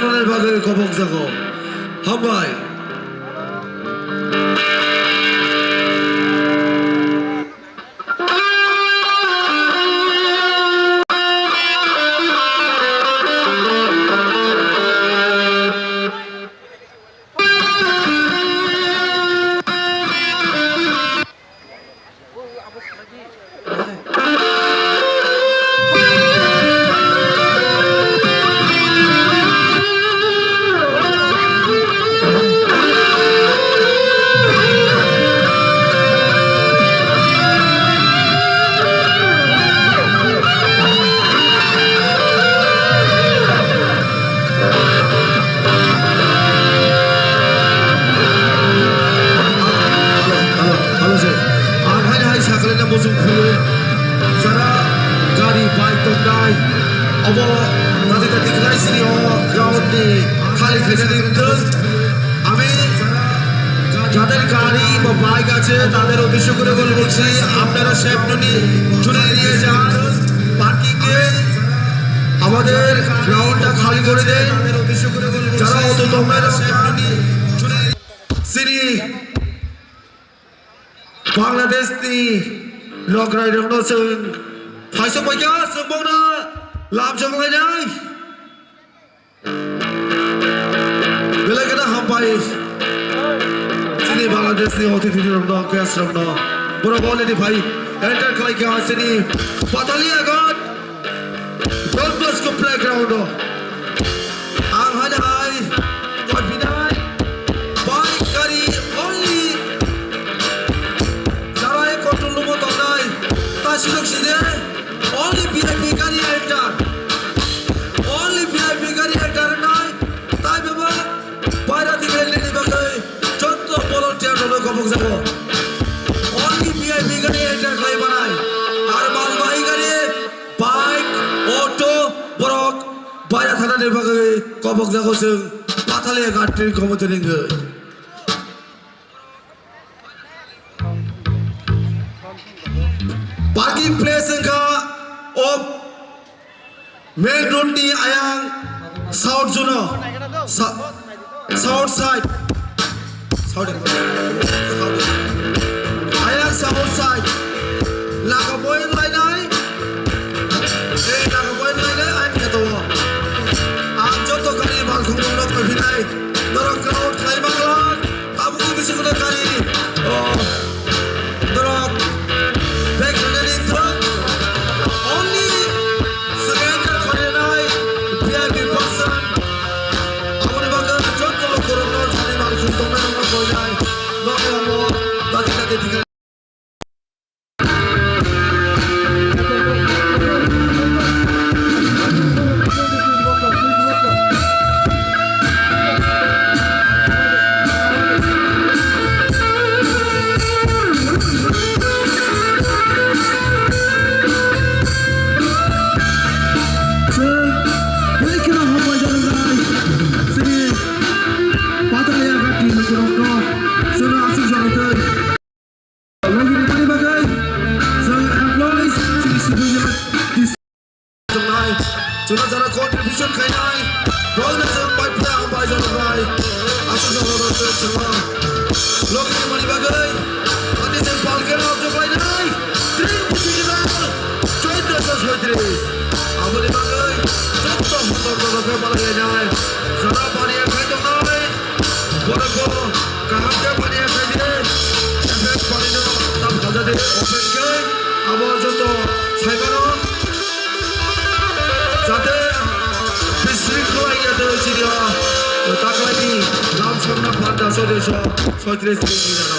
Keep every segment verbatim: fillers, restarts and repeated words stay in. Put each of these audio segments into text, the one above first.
Bagwi kobok jago. Hambai. Ang haino hai sakalaina muchung phuru jara gari bike tongnai obo tati tati khlai sini o ground ni khali khainani wngtwk. আমি যাদের গাড়ি বা বাইক আছে তাদের উদ্দেশ্য করে বলে বলছি, আপনারা সেফ জোনে নিয়ে যান পার্কিং এ। Amader ground ta khali gori de. Jara auto tongnai rok sini Bangladesh ni nokrai rok no chwng phaisok paikha, chwng bokno lam chwng lainai. Belai kheno hambai. Chini Bangladesh ni othithi rok no, guest rok no. Borok already phai enter khlai kha chini Pataliagat Don Bosco playground o. Ang haino hai koipinai bike gari only jarai control room o tongnai. Ta sirok side only V I P gari enter. Only V I P gari enter nai. Tai bebak Baira tinglaini bagwi jotto volunteer rokno kobok jago. Only V I P gari enter khlai manai. Ar malbahi gari, bike, auto, borok baira thanani bagwi kobok jago chwng Pataliagat committee ni wngwi. Parking place wngkha o main road ni ayang south zone o, sa-, south side. South, south. Ayang south side. Laga boy lainai. Ei laga boy lainai ayang kheto o. Ang joto gari balkhung rok no phainai. Norok crowd khlai manglak. Tabukni bisingtwi gari, o, borok bag rwnani wngkha. Only surrender khlainai V I P person. Aboni bagwi joto borokno thani manwi tongnai rokno koinai. Nokni omo dati dati thikha. Logi rwmani bagwi chwng employees, chini civilian, tongnai, chwngno jara contribution khainai, boino chwng bai phiya hambai janai. Aswk jora rok chwng chwngno logi rwmani bagwi, ani chwng palke rok joklainai, tring pusi jora, chauddosho soitris. Aboni bagwi jotto hotor rok khe malainai, jara baniya khai tongnai. Borokbo kaham khe paniya khaidi, effect panino tam khaljadi, open khe abo joto saimano jate bisrik khlai ya de chiriya taklaini lam samna panda soideso soitris ni jano.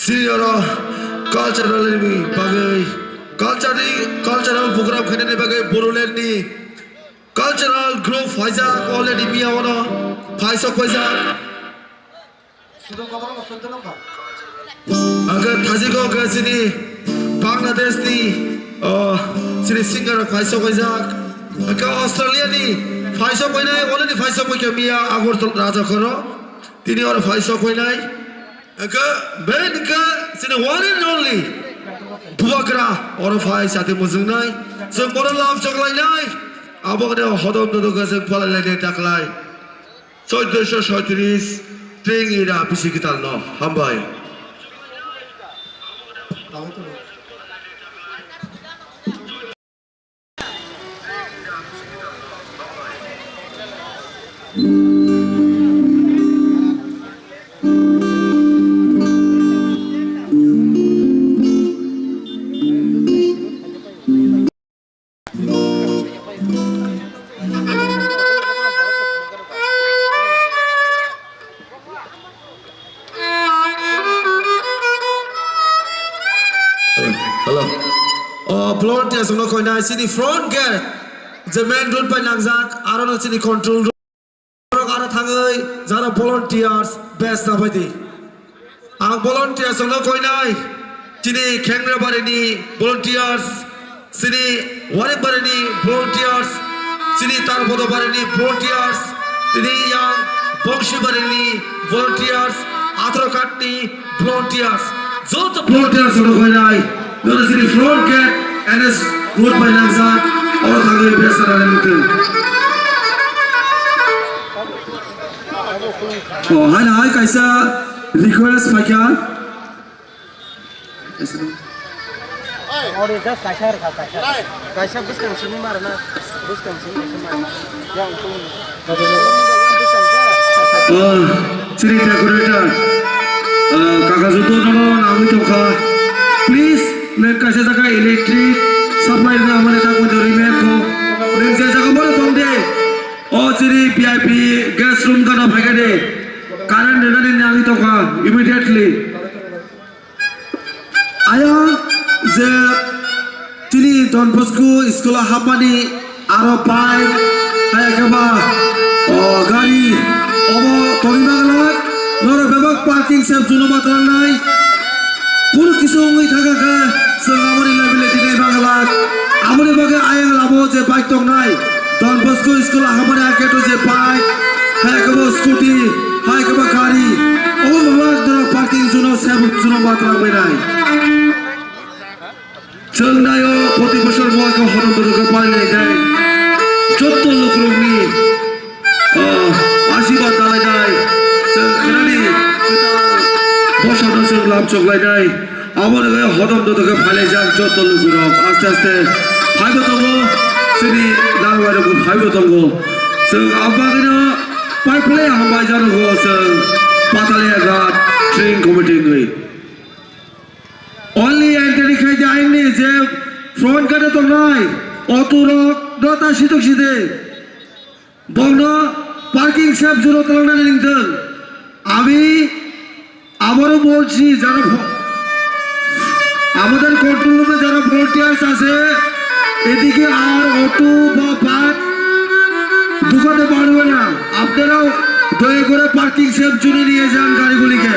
Senior cultural ni bagwi, culture ni, cultural program khainani bagwi Bodoland ni cultural group phaijak, already miya ono phaisok phaijak. Angkhe thajigo angkhe chini Bangladesh ni, oh, chini singer rok phaisok phaijak. Angkhe Australia ni phaisok phainai, already phaisok phaikha miya Agartala Rajakhor o. Tini oro phaisok phainai. Angkhe ben angkhe chini one and only Bubagra, oro phai chati mujungnai. Chwng bono lam choklainai. Abokne hodom dodo gajeng palai lainai taklai. Chauddosho soitris, tring ira bisi kital no. Hambai. Hello. Oh, volunteers no koinai chini front gate. Je main road bai nangjak, aro no chini control room. Aro thangwi jara volunteers best na bai di. Ang volunteers no koinai. Chini Khengrabari ni volunteers, chini Warikbari ni volunteers, chini Tarbodo Bari ni volunteers, chini yang Bongsi Bari ni volunteers, Athrokat ni volunteers, joto volunteers no koinai. Nono chini front gate N S road bai nangjak, oro thangwi besa rani mutung. Oh, hai hai kaisa request phaikha. Ori just kaisa rwkha, kaisa. Kaisa bwskang simi marna, bwskang simi kaisa marna. Yang tu. Ah, chini decorator. Ah, kaka juto nono nangwi tongkha. Please, nang kaisa jaga electric supply na mane tak mo repair ko. Nang je jaga mane tong de. O chini V I P guest room gana phaikha de. Current rwnani nangwi tongkha immediately. Ayang je chini Don Bosco school o hapmani aro bike, hai khe ba, o, gari, obo tongwi manglak, norok bebak parking sep juno ma tongnai. Kunu kisu wngwi thangkha khe chwng aboni liability nai manglak. Aboni bagwi ayang labo je bike tongnai, Don Bosco school o hapmani aketo je bike, hai khe bo scooty, hai khe bo gari, obo bebak norok parking juno sep juno ma tongwi nai. Chwng naio proti bosor bo khe hodom bodol khe pari lai dai. Jotto lukurokni, ah, asirwad dalai dai. Chwng khnani kwtal bosor no chwng lam chok lai dai. Abo ni hodom bodol khe phai lai jak jotto lukurok. Aste aste phaibo tongo. Chini narwai rok phaibo tongo. Chwng abagino pai phlai hambai jano go chwng Pataliya Ghat Train Committee ni. Only entry khai de aini je front gate tongnai auto rok no ta sitok side. Bongno parking sep juro talangna ningthang. Ami amaro bolchi jara pho-, amader control room e jara volunteers ashe, edike ar auto ba bus dhukate parbe na. Apnarao doya kore parking sep juro niye jan garigulike.